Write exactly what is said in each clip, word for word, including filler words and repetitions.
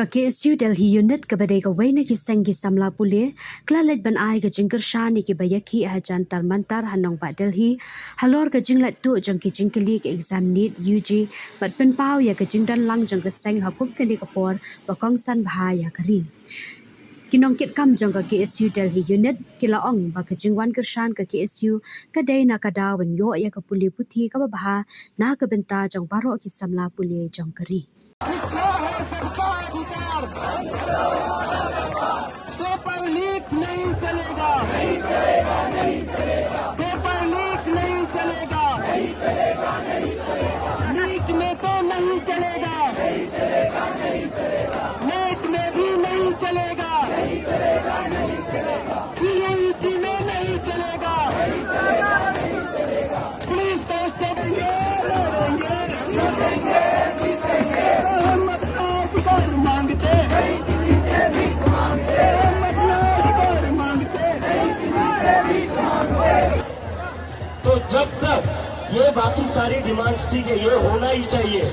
K S U Delhi Unit, kaba dei kawei na ki seng ki samla pule, ka la leit ban ai ka jingkyrshan ïa kiba ïakhih ha Jantar Mantar ha nongbah Delhi halor ka jinglait tuh jong ki jingkylli ka exam NEET U G bad pynpaw ïa ka jingdon lang jong ka seng ha kum kane ka por ba kongsan bha ïa ka ri. Ki nongkitkam jong ka K S U Delhi Unit ki la ong ba ka jingwan kyrshan ka K S U ka dei na ka daw ban ïoh ïa ka pule puthi kaba bha na ka bynta jong baroh ki samla pule jong ka ri. शिक्षा है सबका अधिकार। पेपर लीक नहीं चलेगा। पेपर लीक नहीं चलेगा। नीट में तो नहीं चलेगा। नेट में भी नहीं चलेगा। सीयूईटी में नहीं चलेगा। पुलिस कांस्टेबल, हम अपना अधिकार मांगते हैं। हम अपना अधिकार मांगते हैं। तो जब तक ये बाकी सारी डिमांड्स, ठीक है, ये होना ही चाहिए,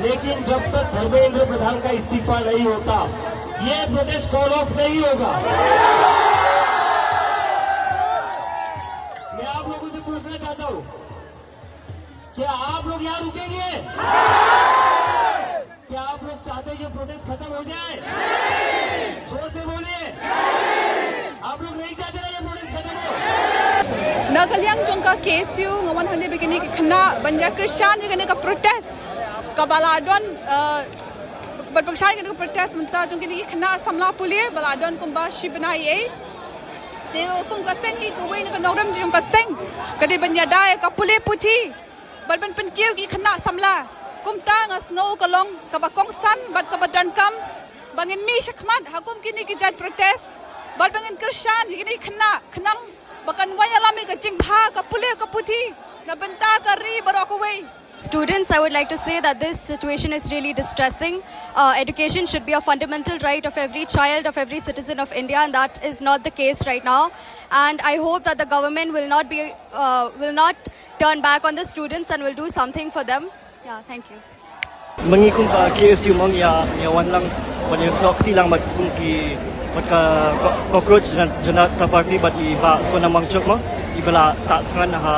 लेकिन जब तक धर्मेंद्र प्रधान का इस्तीफा नहीं होता, ये प्रोटेस्ट कॉल ऑफ नहीं होगा। मैं आप लोगों से पूछना चाहता हूँ, क्या आप लोग यहाँ रुकेंगे? क्या आप लोग चाहते हैं ये प्रोटेस्ट खत्म हो जाए? जोर से बोलिए। आप लोग नहीं चाहते ना ये प्रोटेस्ट खत्म हो? Na ka liang jong ka K S U nga wan hangne bad kine ki khynnah ban ïa kyrshan ïa kane ka protest kaba la don, eh, ban pyrshah ïa kane ka protest mynta jong kine ki khynnah samla pule ba la don kumba shi bnai ei. Te kum ka seng hi kawei na ka nongrim jong ka seng ka dei ban ïada ïa ka pule puthi bad ban pynkiew ïa ki khynnah samla. Kumta nga sngew ka long kaba kongsan bad kaba donkam ba ngin mih shakhmat ha kum kine ki jait protest bad ba ngin kyrshan ïa kine ki khynnah khnang ba kan wan ïalam ïa ka jingbha ka pule ka puthi na bynta ka ri baroh kawei. Students, I would like to say that this situation is really distressing. Uh, education should be a fundamental right of every child, of every citizen of India, and that is not the case right now. And I hope that the government will not be, uh, will not turn back on the students and will do something for them. Yeah, thank you. Mynta kum ka K S U mynta ïa wan lang bad ïa snoh kti lang bad kum ki bad ka cockroach Janata Party bad i Bah Sonam Wangchuk mynta i ba la sah sngewbha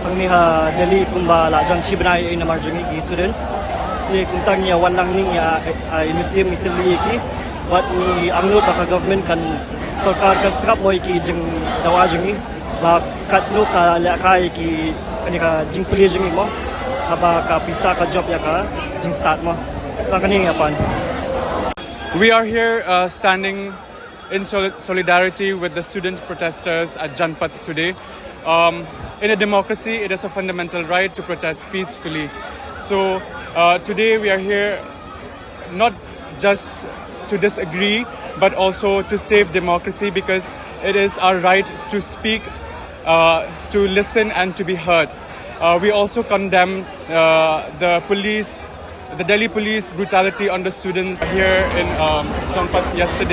hangne ha Delhi kumba la jan shi bnai ei namar jong ngi ki students. Te kumta ngi ïa wan lang ngi ïa i mynsiem i tylli ïa ki bad ngi angnud ba ka government kan sorkar kan sngap mo ïa ki jingdawa jong ngi. Ba katno ka lehkai ki kane ka jingplie jong ngi mo. Haba ka pisa ka jop ïa ka jingstad mo. Tang kane ïa pan. We are here uh, standing in sol- solidarity with the student protesters at Janpath today. Um, in a democracy, it is a fundamental right to protest peacefully. So uh, today we are here not just to disagree, but also to save democracy because it is our right to speak, uh, to listen, and to be heard. Uh, we also condemn uh, the police, the Delhi police brutality on the students here in um, Janpath yesterday.